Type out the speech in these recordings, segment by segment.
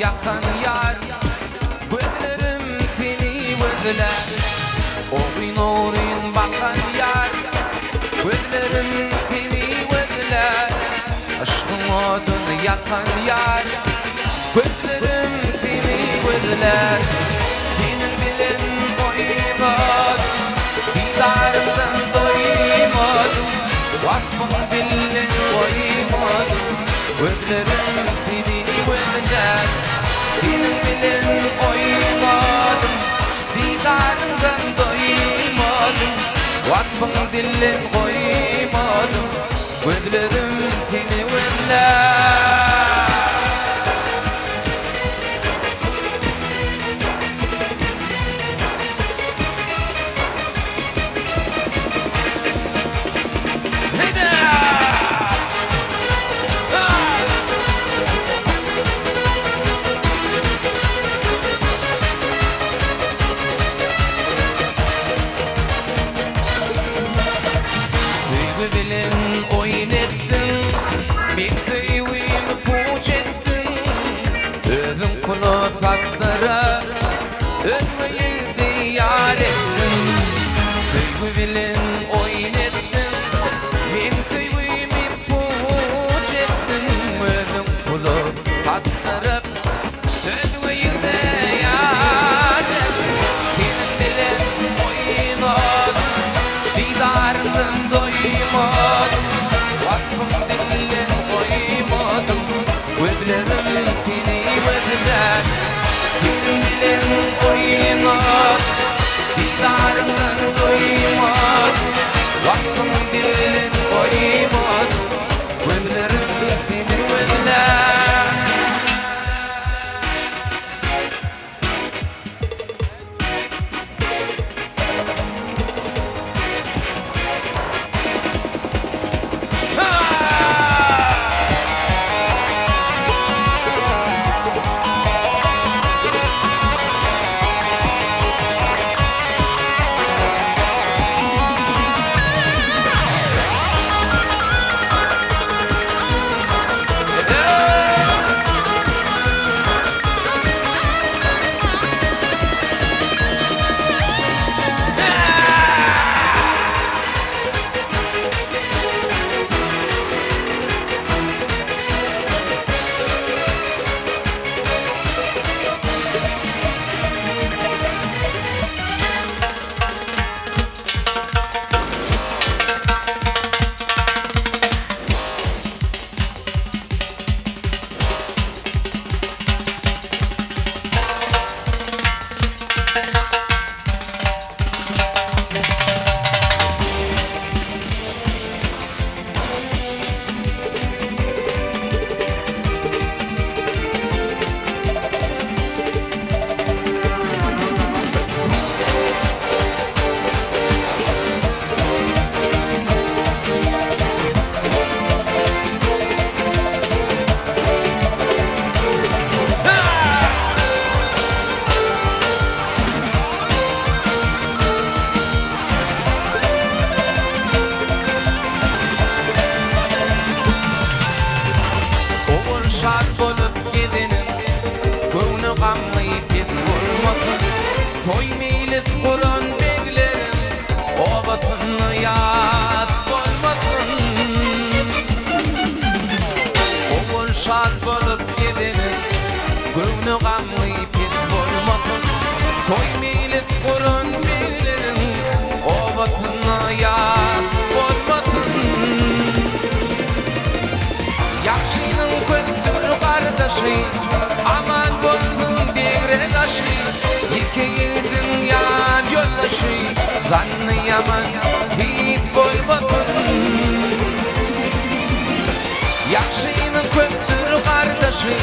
ýakan ýar, Gözlerim seni gözlär. Ogryn-ogryn bakan ýar, Gözlerim seni gözlär. Yşkyň oduny ýakan ýar, Gözlerim seni gözlär. Seniň bilen oýnadym, Didaryňdan doýmadym, Waspyň dilden goýmadym, Gözlerim seni gözlär. Seniň bilen oýnadym, Didaryňdan doýmadym, Waspyň dilden goýmadym, Gözlerim seni gözlär. Söýgi bilen oýun etdiň, Meň söýgimi puç etdiň. Özüň pula satdyrar, Özge ýigdi ýar etdiň. Söýgi bilen oýun etdiň, Meň söýgimi puç etdiň. Özüň pula satdyryp, Özge ýigde ýar etdiň. Seniň bilen oýnadym, Didaryňdan doýmadym, Waspyň dilden goýmadym. Gözlerim seni gözlär, Seniň bilen oýnar, Didaryňdan doýmaz, Waspyň dilden goýmaz, Gözlerim seni gözlär. Owal şat bolup gezeniň, Göwni gamly pes bolmasyn. Toý meýlis guran begleriň, Obasynda ýas bolmasyn. Owal şat bolup gezeniň, Göwni gamly pes bolmasyn. Toý meýlis guran begleriň, Obasynda ýas bolmasyn. Ýagşynyň köpdür gardaşy, Aman bolsun degre-daşy. Ýeke ýigidiň ýan ýoldaşy, Zanny ýaman hiç bolmasyn. Ýagşynyň köpdür gardaşy,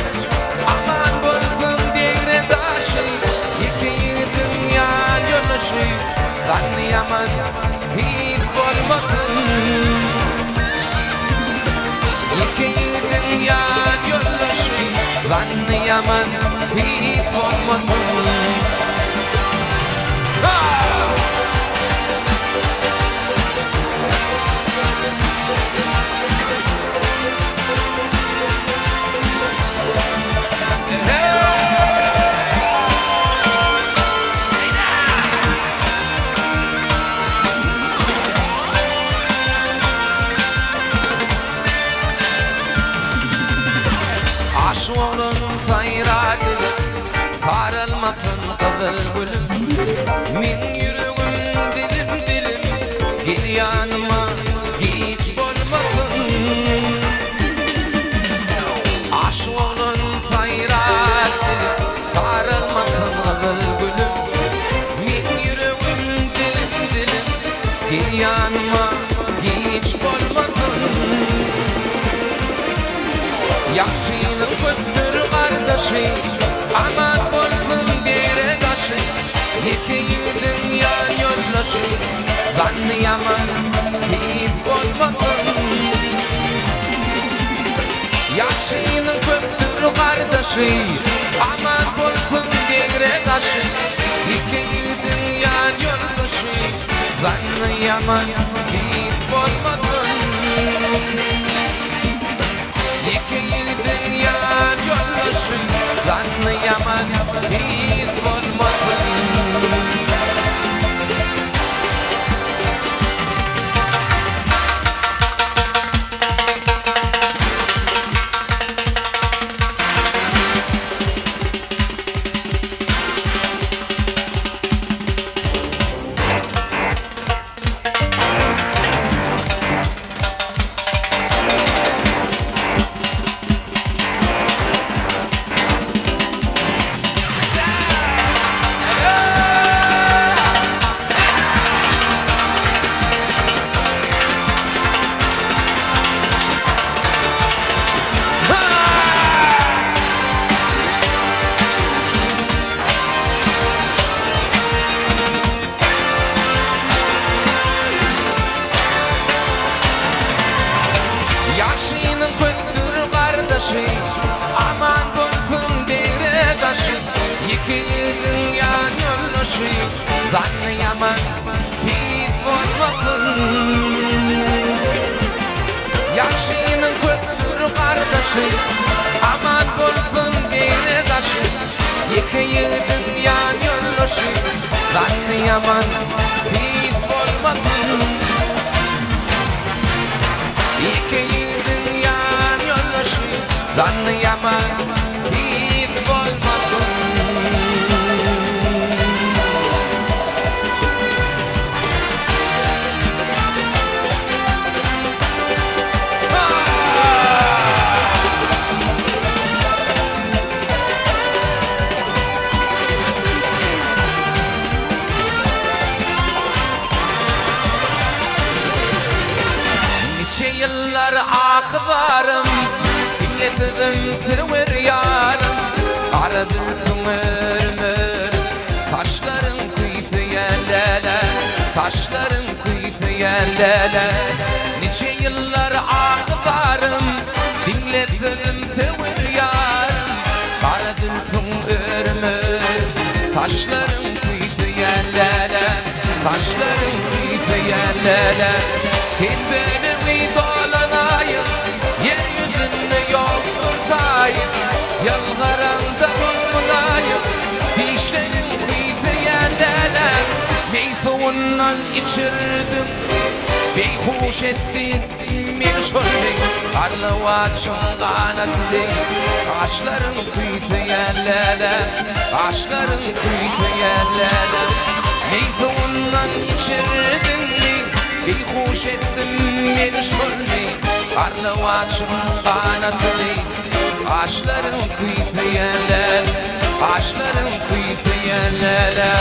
Aman bolsun degre-daşy. Ýeke ýigidiň ýan ýoldaşy, Zanny ýaman hiç bolmasyn. Ýeke ýigidiň ýan ýoldaşy, Zanny ýaman hiç bolmasyn. Saralmasyn gyzyl gülüm Meň ýüregim dilim dilim Gel ýanyma giç bolmasyn Aşyk oglan saýrar dilim Saralmasyn gyzyl gülüm Meň ýüregim dilim dilim Gel ýanyma giç bolmasyn Ýagşynyň köpdür gardaşy, Aman bolsun dere daşy, Ýeke ýigidiň ýan ýoldaşy, Zanny ýaman pis bolmasyn. Ýagşynyň köpdür gardaşy, Aman bolsun degre daşy, Ýeke ýigidiň ýan ýoldaşy, Zanny ýaman pis bolmasyn. Ýeke ýigidiň ýan ýoldaşy, Zanny ýaman pis bolmasyn. Ýagşynyň köpdür gardaşy, Aman bolsun degre daşy, Ýeke ýigidiň ýan ýoldaşy, Zanny ýaman pis bolmasyn. Ýagşynyň köpdür gardaşy, Aman bolsun degre daşy, Ýeke ýigidiň ýan ýoldaşy, Zanny ýaman pis bolmasyn. Ýeke ýigidiň ýan ýoldaşy, Zanny ýaman pis bolmasyn. Niçe ýyllar ahy-zarym, Diňlesizim söwer ýarym, Gara zülpüň örüm-örüm, Saçlaryň küýseýän läle, Saçlaryň küýseýän läle. Niçe ýyllar ahy-zarym, Diňlesizim söwer ýarym, Gara zülpüň örüm-örüm, Saçlaryň küýseýän läle, Saçlaryň küýseýän läle. Sen bölegi dolan aýyň, Ýer ýüzünde ýokdur taýyň, Ýylgyraňda bol mylaýym, Dişleriň küýseýän läle. Meý suwundan içirdiň, Beýhuş etdiň meni şol meý, Garlawaçyň ganaty deý, Gaşlaryň küýseýän läle, Gaşlaryň küýseýän läle. Meý suwundan içirdiň meý, Beýhuş etdiň meni şol meý, Garlawaçyň ganaty deý, Gaşlaryň küýseýän läle, Gaşlaryň küýseýän läle.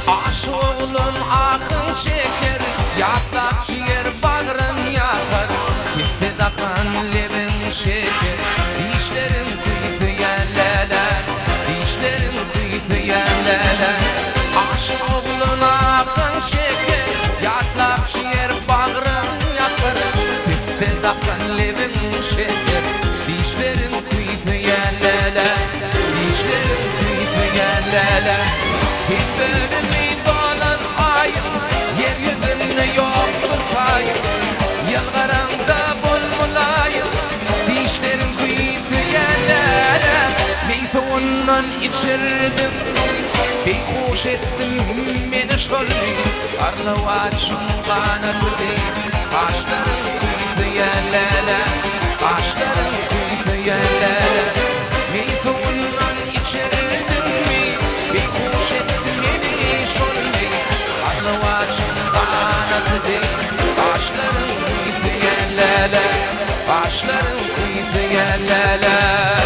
Aşyk oglan ahyn çeker, Ýatlap jiger bagryn ýakar. Pisse dakan lebiň şeker, Dişleriň küýseýän läle, Dişleriň küýseýän läle. Aşyk oglan ahyn çeker, Ýatlap jiger bagryn ýakar. Pisse dakan lebiň şeker, Dişleriň küýseýän läle, Dişleriň küýseýän läle. Sen bölümi dolan aýyň, Ýer ýüzünde ýokdur taýyň. Ýalgaraňda bol mylaýym, dişleriň küýseýän läle. Meý suwundan içirdiň, beýhuş etdiň meni şol meý. Garlawaçyň ganaty deý, gaşlaryň küýseýän läle. Gaşlaryň küýseýän läle. Meý suwundan içirdiň, beýhuş etdiň meni şol meý. Garlawaçyň ganaty deý, gaşlaryň küýseýän läle. Gaşlaryň küýseýän läle.